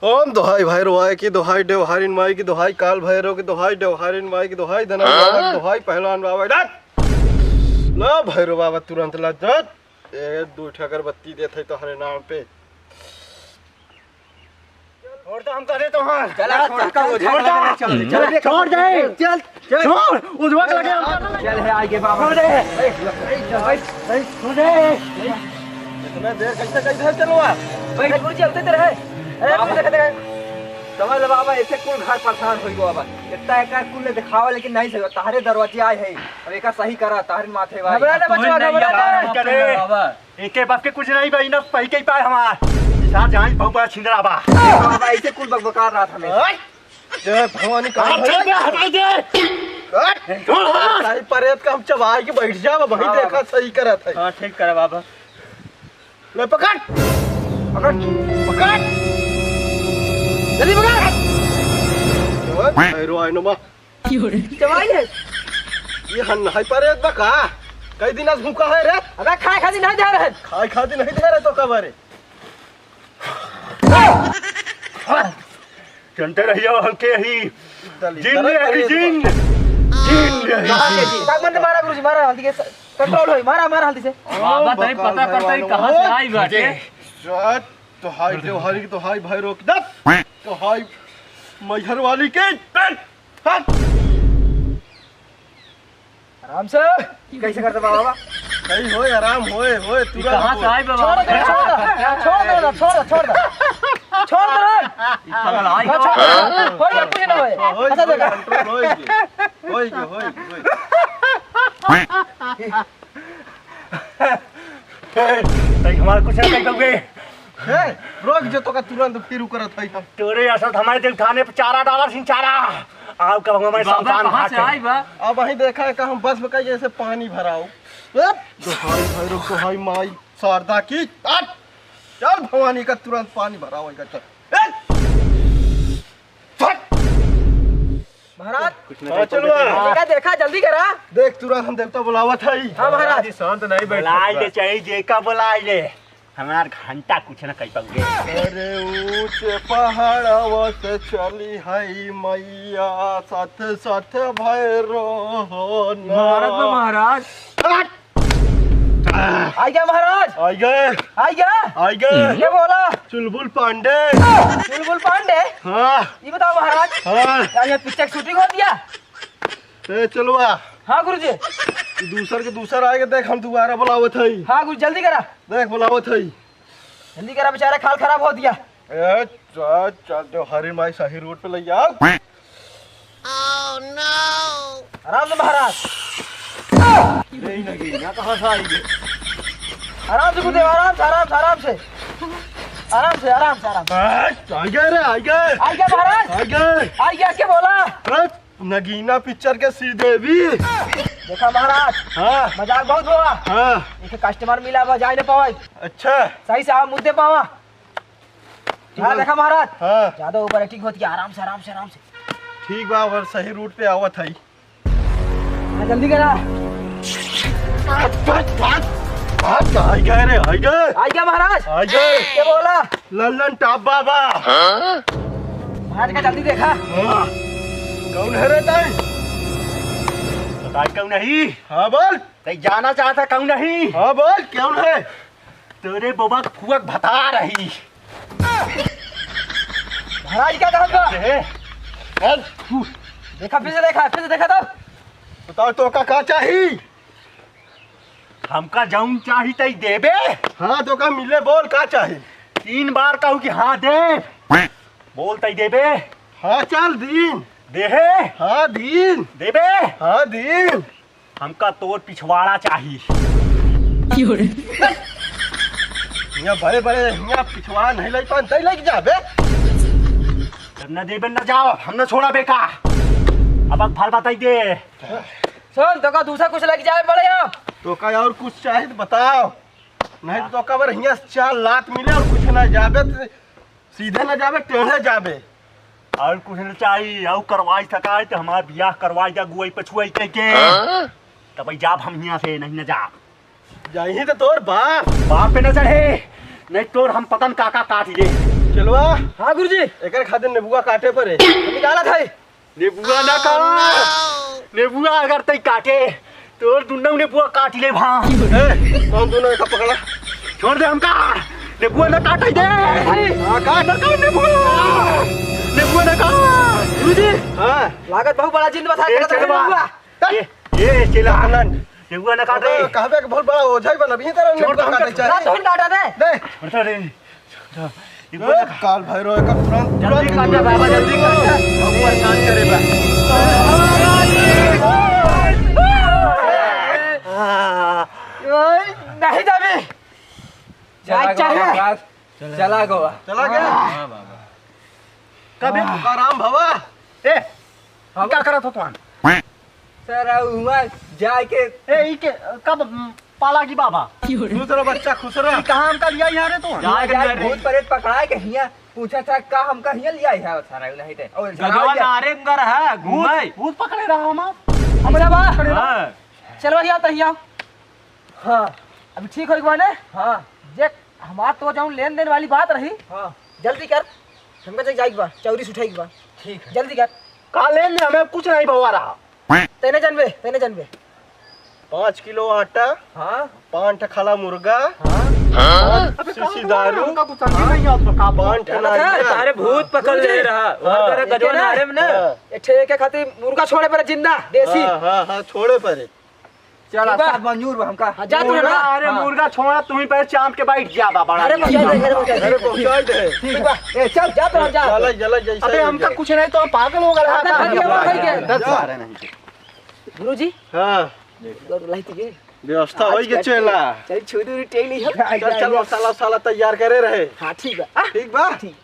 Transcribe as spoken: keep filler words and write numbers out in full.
ओम दोहाई भैरवाय की दोहाई, देवहारिन माई की दोहाई, काल भैरव की दोहाई, देवहारिन माई की दोहाई, धनन बाबा की दोहाई, पहलवान बाबा की डाक। ला भैरव बाबा तुरंत ला जात। ए, दू ठे अगरबत्ती देत है तोहरे नाम पे। छोड़ दे, हम कह दे तो हाँ। चला, छोड़, छोड़, छोड़, छोड़, छोड़, छोड़, छोड़ दे। चल, चल। छोड़, उजवा के लगे हम चल। चल, है, आगे बाबा। छोड़ दे। ए, ए, ए, छोड़ दे। इतना देर कैसे, कैसे चलवा? बैठ, कुर्सी हलते तेरे है। अरे, बाबा। कुर्सी देख, देख। समझ लो बाबा, ऐसे कुल घर परेशान होई गो बाबा। इतना एकर कुल ने दिखावा, लेकिन नहीं सही। तहरे दरवाजे आए है। अब एका सही करा, तहरे माथे भाई। घबरा ना बचवा, घबरा ना। चले। बाबा। एके बाप के कुछ नहीं बा, इना पही के पाए हमार। इसा जान बहु बड़ा छिंदरा बा। बाबा, ऐसे कुल बकबकार रहा था मैं। जय भवानी का हाथ भैया। दे, हटा दे। हट। छोड़ हाथ। सारी परेत का हम चबाई के बैठ जाब, वही हाँ, देखा बाबा। सही करत है। हाँ, ठीक करा बाबा। ले पकड़। पकड़। पकड़। जल्दी पकड़। ओए, भैरो आइनो बा। चबाई है। ये हन है परेत बा का? कई दिन आज भूखा है रे? अबे खाए खातिर नहीं दे रहे। खाए खातिर नहीं दे रहे तो कब रे? चलते रहियो हमके ही। दलिद्दर जिन रे, परेत बा। जिन। जिन रे, कहाँ के जिन। जी? ताकमन से मारा गुरुजी, मारा हल्दी के स-, control होई, मारा, मारा हल्दी से। बाबा, तनी बकाल पता कर, तनी भैरवान कहाँ से हो। आई बाटे? दे। तो हाई देवहारी की तो हाई भाई रोक दे। तो हाई मैहर वाली के। हट। आराम से। कैसे करते बाबा? सही होए, आराम होए, होए, ये तुरंत कहाँ से होए। आए बाबा? छोड़ दे, छोड़ दे, छोड़ दे, छोड़ दे, छोड़ दे। छोड़ दे। ये पागल आए हाँ, छोड़ दे। होए, कुछ ना होए। होए, अच्छा, होए, देखा। Control होए, होए, होए, होए। तई हमारा कुछ ना कही कहोगे। हे, रोक जो तोका तुरंत फिर करत हई हम। तोरे असल हमारे दिल थाने पे चारा डाला सिंह चारा। आओ कब हमारे बाबा, सावधान कहाँ भाग से के। आई बा? अब वहीं देखा है, कहूँ बस में कहीं ऐसे पानी भराओ। ए, दोहाई भैरव, दोहाई माई, शारदा की। हट! चल भवानी का तुरंत पानी भराओ, इधर चल। ए! हट! महाराज। कुछ ना हाँ, कही चलवा। देखा, देखा, जल्दी करा। देख, तुरंत हम देवता बुलावत हई। हाँ, महाराज। जी, शांत नहीं बैठ बुलाए सकता। ले, चाहे जेका बुलाए ले। हमार घंटा कुछ ना कही पाऊंगे। अरे ऊंचे पहाड़वा से चली हई मैया, साथ साथ भैरो हो ना। महाराज बा, महाराज। हट! आई गया महाराज। आई गए। आई गया। आई गए। के बोला? चुलबुल पांडे। चुलबुल पांडे? हाँ। ये बताओ महाराज। हाँ। क्या ये picture shooting होती है? ए, चलवा। हाँ गुरुजी। दूसर के दूसर आएगा, देख हम दोबारा बुलावत हई। हाँ गुरु, जल्दी करा। देख बुलावत हई। जल्दी करा, बेचारा खाल खराब हो दिया। ए, चल, चल, देवहारी माई सही route पे ले जाओ। आराम से महाराज। ए, नहीं, यहाँ कहाँ से आई ये? आराम से गुरुदेव, आराम से, आराम से, आराम से। आराम से, आराम से, आराम से। ए, आ गए रे, आ गए। आ गया महाराज। आ गए। आ गया, क्या बोला? ए, नगीना picture के श्रीदेवी। देखा महाराज, हाँ। मजाक बहुत हुआ। हाँ। एक customer मिला बा, जाए ना पावे। अच्छा। सही से आओ, मुद्दे पावा। हाँ, हाँ। देखा महाराज। हाँ। ज्यादा over acting होती है, आराम से, आराम से, आराम से। ठीक बा, और सही route पे आवत हई। हाँ, जल्दी करा। हट, हट, हट, हट, आई गए रे, आई गए। आई गया महाराज। आई गए। क्या बोला? लल्लन टॉप बाबा। महाराज का जल्दी देखा। हाँ। कौन है रे तई? बताई कौन नहीं? हाँ बोल। तई जाना चाहता कौन नहीं? हाँ बोल, कौन है? तेरे बबा के फुआ के भतार रही। महाराज का कहत बा? ए, चल। देखा, फिर से देखा, फिर से देखा तो। बताओ तोका का चाही? हमका जौन चाही तई देबे। हाँ, तोका मिले, बोल का चाही? तीन बार कहू कि हाँ दे। बोल तई देबे। हाँ, चल दीन। देहे। हाँ, दीन। देबे। हाँ, दीन। हमका तोर पिछवाड़ा चाही। क्यों रे? हियाँ बड़े बड़े हियाँ पिछवाड़ा नहीं लई पान, तई लई जाबे। जब न देबे न जाओ, हम न छोड़ा बेका। अब भर बताई दे। सुन, तोका दूसरा कुछ लग जाए पड़े अब। तोका और कुछ चाही तो बताओ, नहीं तो तोका बर हियाँ चार लात मिले और कुछ ना जाबे, तो सीधे ना जाबे, टेढ़े जाबे। और कुछ ना चाही, और करवाई सकाई तो हमार बियाह करवाई जा गुआई पछुआई कह के। हाँ? तब जाब हम हियाँ से, नहीं ना जाब। जाही तो तोर बाप। बाप पे न चढ़े, नहीं तोर हम पतन काका काट ले। चेलवा। हाँ गुरुजी। एकर खातिर नेबुआ काटे परे। निकालत है। नेबुआ ना काट। नेबुआ अगर तई काटे, तो दुन्नौ नेबुआ काट ले भा। ए, कौन दुन्नौ का पकड़ा? छोड़ दे हमका। नेबुआ ना काटे दे। अरे। हाँ, काट। ना काट नेबुआ। नेबुआ ना काट। गुरुजी। हाँ। लागत बहुत बड़ा जिन बता ए, चेलवा। नेबुआ। ए, ए, चेला आनंद, नेबुआ ना काटे। अबे, कहबे के बहुत बड़ा ओझा ही बना, भी तरह छोड़ नेबुआ दो, काटे हमका चाहे। ना, तो ही काटा दे। दे। छोड़ दे रे। छोड़ दो। नेबुआ ना ए, काल भैरव, एकर तुरंत, जल्दी तुरंत काट दे बाबा, जल्दी काट दे। बहुत परेशान करे बा। नहीं जाबे। चला गवा, चाहे। चला गवा। चला गया? हाँ, बाबा। कबे? तुकाराम भवा। ए, हम का करत हो तुहान? सर, आ हुआ जाए के ए, ई के, कब, उम, पाला की बाबा? दूसरा बच्चा खुश रहा। ई कहाँ हमका लिया यहाँ रे तू? जाए के जाए भूत प्रेत पकड़ाए के हियाँ पूछा था का हमका हियाँ लिया है सारा नहीं ते। और गजवा नारे में रहा, घूमे। भूत पकड़े रहा हमार। हमरे बा। हाँ। चलो भैया, तहिया। हाँ। अभी ठीक होई गवा ने? हाँ। जे हमार तो जौन लेन देन वाली बात रही, हाँ। जल्दी कर, हमका जग जाइक बा, चौरी से उठाइक बा। ठीक है। जल्दी कर। का लेन देन? हमें कुछ नहीं भवा रहा। तेने जनबे, तेने जनबे। पाँच किलो आटा, हाँ। पाँच ठा खाला मुर्गा, हाँ। अबे शीशी दारू, हमका कुछ समझ नहीं आवत बा, का पाँच ठा नारियल। अरे भूत पकड़ ले रहा, हाँ। और गजवा नारे में ना। हाँ। ए ठेके खातिर मुर्गा छोड़े परे जिंदा, देसी। हाँ, हाँ, हाँ, छोड़े परे। चला, ठीक बा? साथ मंजूर बा हमका। हाँ, जा तू मुर्गा, ना। अरे हाँ। मुर्गा छोड़ा, तू ही पहले चाप के बैठ जा, बाबा। अरे, पहुँचा दे, अरे, पहुँचा दे। अरे, पहुँचा दे। ठीक बा। ए, चल। जा तो हम जा। चला, चला, जैसे अबे, ही हमका जा। कुछ नहीं तो हम पागल हो गए हैं। अपना खा लिया, अपना खाई के। दस बारह नहीं। गुरुजी। हाँ। और लाई थी के? व्यवस्था आज होई के क्या चेला। चल, छोरी, छोरी, टेली है। चल, चल, मसाला, मसाला तैयार करे रहे। हाँ, ठीक बा। आ, ठीक बा? ठीक।